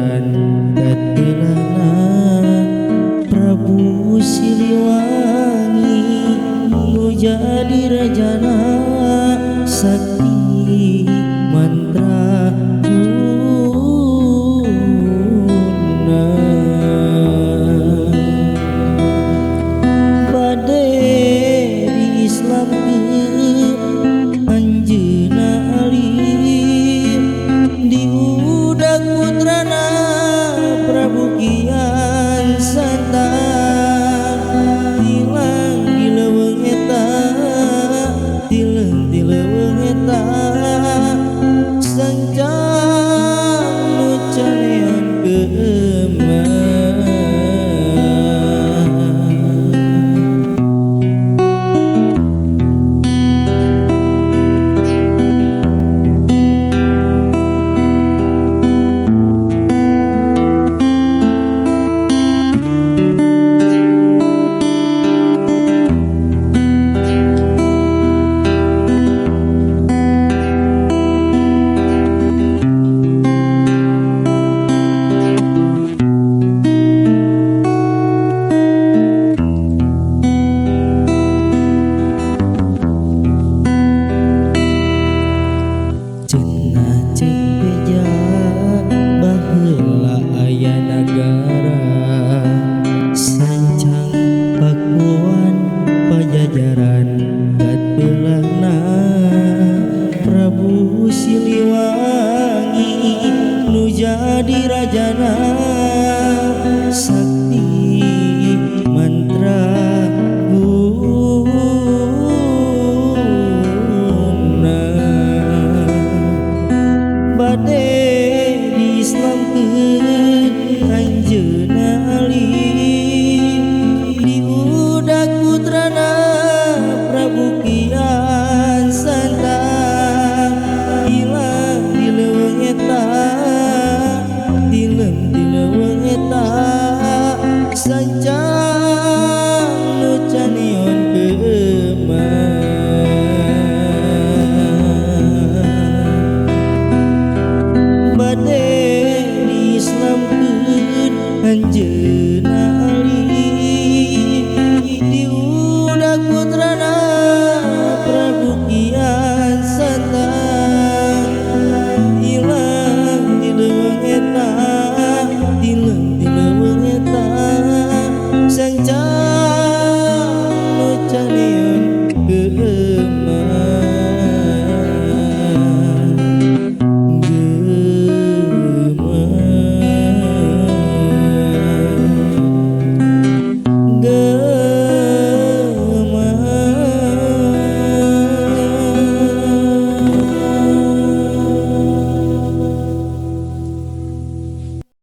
Pajajaran katelahna Prabu Siliwangi nu jadi rajana sakti mantra guna bade di Islamkeun anjeunna alim diudag putrana Prabu Kian Santang tilang di leuweung eta tileng di leuweung eta sancang nu canean keemah. Cenah cek beja baheula aya nagara sancang Pakuan Pajajaran katelahna Prabu Siliwangi nu jadi rajana.